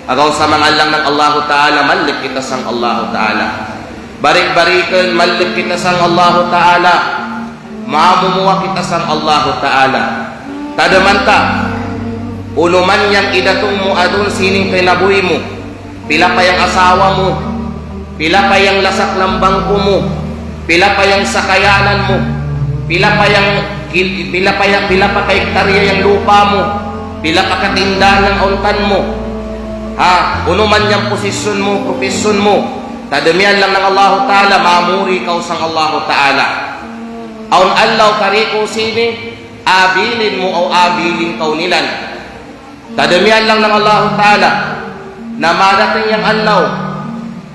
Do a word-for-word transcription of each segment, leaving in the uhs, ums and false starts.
Pagaw sa mangallang nang Allahu Ta'ala, mallek kita sang Allahu Ta'ala. Barik-bariken mallek kita sang Allahu Ta'ala. Mamumuwa kita sang Allahu Ta'ala. Tademanta, unu man yang idatung mu adun sining kinabuhi mu, pila pa yang asawa mu, pila pa yang lasak nang bangku mu, pila pa yang sakayanan mu, pila pa yang kil-, pila pa yang, pila pa kahektarya yang lupa mu, pila pa katindahan yang auntan mu. Ha, unu man yang posisyon mu, profesyon mu, tademi allang nang Allahu Ta'ala, mamuri kaw sang Allahu Ta'ala. Awn allau tariku sini, abilin mu aw abilin kaw nilan. Tademi allang nang Allahu Ta'ala, na madating yang allau,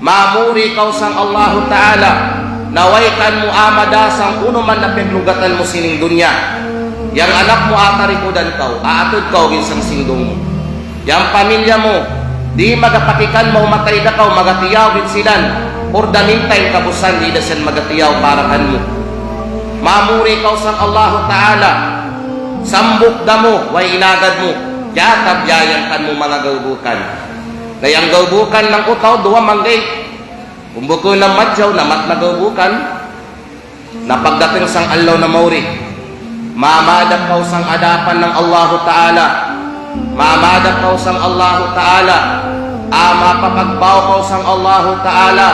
mamuri kaw sang Allahu Ta'ala, na way kan mu amada sang unu man na peglugatan mu sining dunya. Yang anak mu atarikudan kaw, aatud kaw gin sang singdung mu. Yang pamilya mu, di' magapakikan mu matay da kaw, magatiyaw gin silan, purda minta in kabusan di' da silan magatiyaw para kan mu. Mamuri kaw sang Allahu Ta'ala, sambuk da mu, way inagad mu, jatab yayan kan mu manga gaubukan. Na yang gaubukan nang utaw duwa manggaid, kumbuku na madjaw na mat na gaubukan. Na pagdating sang allau na mauri, mamadap kaw sang adapan nang Allahu Ta'ala. Mamadap kaw sang Allahu Ta'ala. A mapapagbaw kaw sang Allahu Ta'ala.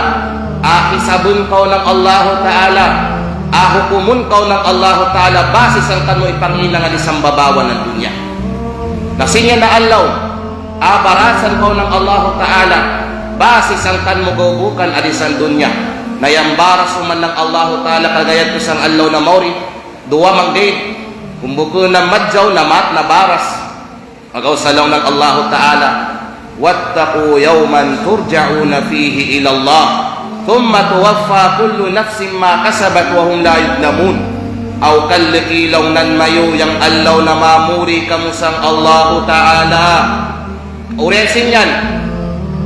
A hisabun kaw nang Allahu Ta'ala. A hukumun kaw nang Allahu Ta'ala basi sang kan mu ipanginang adi sang babawan nang dunya. Na sinian na allau, a barasan kaw nang Allahu Ta'ala basi sang kan mu gaubukan adi sang dunya. Na yang baras uman nang Allahu Ta'ala kagayat ku sang allau na mauri, duwa manggaid, kumbuku na madjaw na mat na baras. Pagaw sa laung nang Allahu Ta'ala, واتقوا يوما ترجعون فيه إلى الله ثم توفى كل نفس ما كسبت وهم لا يظلمون. Aw kalleki laung nan mayu yang allau na mamuri kamu sang Allahu Ta'ala. Urian sinian,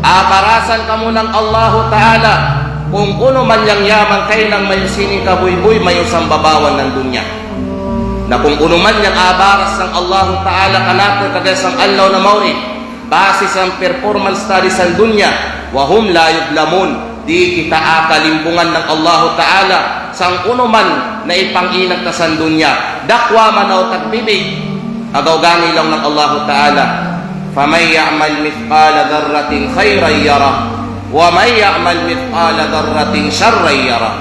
a barasan kamu nang Allahu Ta'ala, kung unu man yang yaman kainang mayu sining kabuy-buy mayu sang babawan nang dunya. Na kung unu man yang a baras sang Allahu Ta'ala kanaku kagayat sang allau na mauri, basi sang performance ta adi sang dunya, وهم لا يظلمون. Di' kita a kalimbungan nang Allahu Ta'ala sang unu man na ipanginang ta sang dunya, dakwa man aw tagbibi. Pagaw gani laung nang Allahu Ta'ala, فمن يعمل مثقال ذرة خيرا يره ومن يعمل مثقال ذرة شرا يره.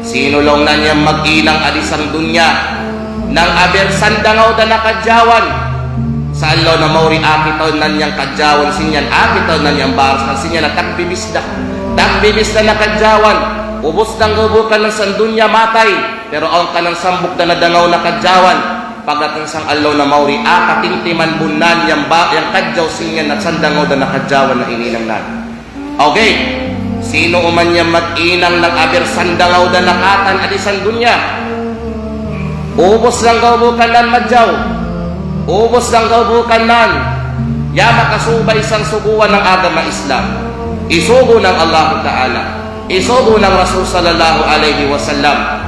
Sino laung nan yang mag-inang adi sang dunya nang aber sandangaw da na kadjawan, sa allau na mauri akitaw nan yang kadjawan sinian, akitaw nan yang baras nang sinian na tagbibis da. Tagbibis da na kadjawan. Ubus dang gaubukan nang sang dunya matay, pero awn kanan sambuk da na dangaw na kadjawan. Pagdating sang allau na mauri, a katimtiman bun nan yang ba-, yang kadjaw sinian na sandangaw da na kadjawan na ininang nan. Okay. Sino uman yang mag-inang nang aber sandangaw da na katan adi sang dunya, ubus dang gaubukan nan madjaw, ubus dang gaubukan nan, ya makasubay sang suguan nang agama Islam, isugu nang Allahu Ta'ala, isugu nang Rasul sallallahu alaihi wasallam.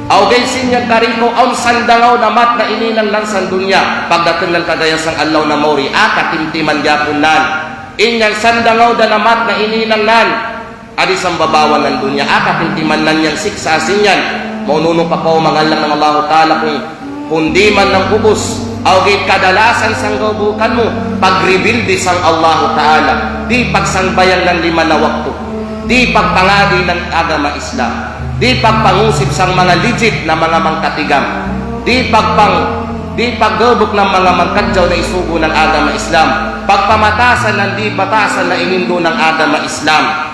Aw ga'i sinian kariko awn sandangaw na mat na ininang nan sang dunya, pagdating nan kagayat sang allau na mauri, a katimtiman japun nan. Inian sandangaw da na mat na ininang nan adi sang babawan nang dunya, a katimtiman nan yang siksa' sinian. Maununu pa pa'o mangallang nang Allahu Ta'ala kung, kung di' man nang ubus aw ga'i kadalasan sang gaubukan mu pagribildi sang Allahu Ta'ala, di' pagsangbayang nang lima na waktu, di' pagpangadi nang agama Islam, di' pagpangusip sang manga lijit na manga mangkatigam, di' pagpang-, di' paggaubuk nang manga mangkadjaw na isugu nang agama Islam, pagpamatasan nang di' batasan na inindu nang agama Islam.